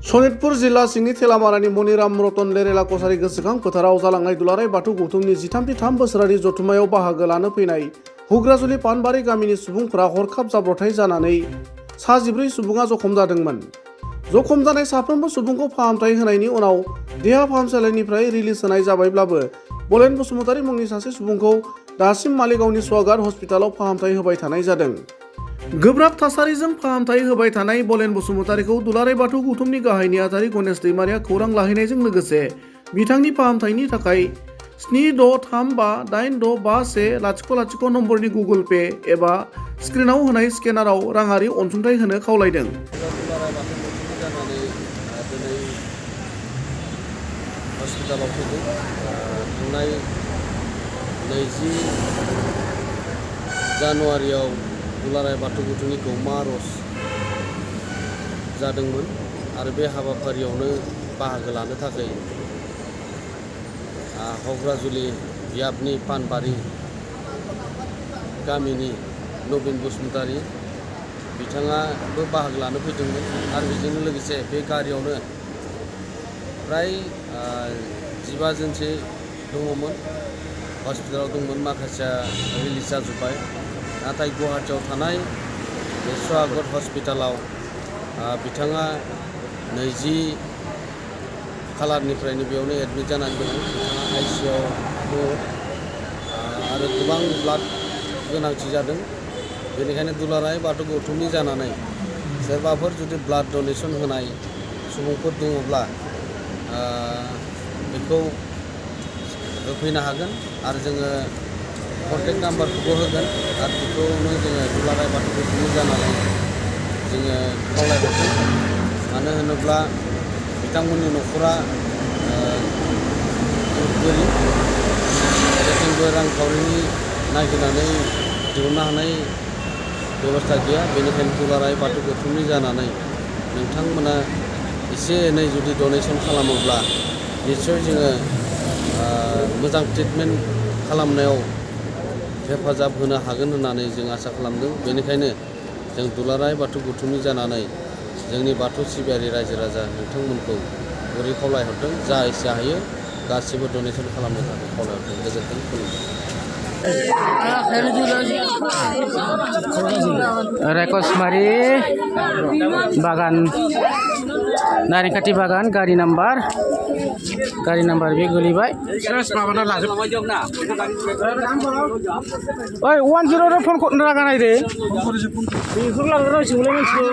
सनितपुर जिल्ला सिंनि थेलामारानि मनिराम रतन लेरेला कसारी गोसोखां फोथाराव जालांनाय दुलाराय बाथौ गौथुमनि 13 बोसोरारि जथुम्मायाव बाहागो लानो फैनाय हुग्राजुलि पानबारि गामिनि सुबुंफोरा हरखाब जाब्रबथाय जानानै सा 14 सुबुङा जखम जादोंमोन। जखम जानाय साफ्रोमबो सुबुंखौ फाहामथाय होनायनि उनाव देहा फाहामसालिनिफ्राय रिलिज होनाय जाबायब्लाबो बलेन बसुमतारी मुंनि सासे सुबुंखौ दासिम मालिगावनि स्वागात हस्पिटालाव फाहामथाय होबाय थानाय जादों। गोब्राब थासारिजों फाहामथाय होबाय थानाय बलेन बसुमतारीखौ दुलाराय बाथौ गौथुमनि गाहाय नेहाथारि गणेश दैमारिया खौरां लाहैनायजों लोगोसे बिथांनि फाहामथायनि थाखाय 7635865100 नम्बरनि गुगल पे एबा स्क्रिनाव होनाय स्केनाराव राङारि अनसुंथाइ होनो खावलायदों। हस्पिटालाव फैदों थांनाय 20 जानुवारियाव दुलाराय बाथौ गौथुमनि गौमा आर'ज जादोंमोन आरो बे हाबाफारियावनो बाहागो लानो थाखाय हुग्राजुलि याबनि पानबारि गामिनि नबिन बसुमतारी बिथाङाबो बाहागो लानो फैदोंमोन आरो बेजों लोगोसे बे गारियावनो प्राय 15 जनसो दङमोन। हस्पिटालाव दंमोन, माखासेया रिलिज जाजोब्बाय। नाथाय गुवाहाटीयाव थानाय बे स्वागत हस्पिटालाव बिथाङा 20 खालारनिफ्रायनो बेयावनो एडमिट जानानै दङ। बिथाङा ICUआव दङ आरो गोबां ब्लाड गोनांथि जादों। बेनिखायनो दुलाराय बाथौ गौथुमनि जानानै सोरबाफोर जुदि ब्लाड डनेसन होनाय सुबुंफोर दङब्ला बेखौ होफैनो हागोन आरो जोङो कन्टेक्ट नाम्बारखौबो होगोन आरो बेखौनो जोङो दुलाराय बाथौ गौथुमनि जानानै जोङो खावलायहरदों। मानो होनोब्ला बिथांमोननि न'खरा गोरिब, जेथिंबो रांखावरिनि नागिरनानै दिहुननो हानाय बेबस्था गैया। बेनिखायनो दुलाराय बाथौ गौथुमनि जानानै नोंथांमोना एसे एनै जुदि डनेसन खालामोब्ला निस्सय जोङो मोजां ट्रिटमेन्ट खालामनायाव हेफाजाब होनो हागोन होननानै जों आसा खालामदों। बेनिखायनो जों दुलाराय बाथौ गौथुमनि जानानै जोंनि बाथौ सिबियारि रायजो राजा नोंथांमोनखौ गुरै खावलायहरदों। जा एसे हायो गासिबो डनेसन खालामनो थाखाय खावलायहरदों। गोजोन्थों, खुलुमबाय। रायकसमारी बागान नारेंखाथि बागान गारि नाम्बार बे गोलैबाय। ओइ 10 फन रागा नायदे बेखौ लाग्रासिगौलै मानसिखौ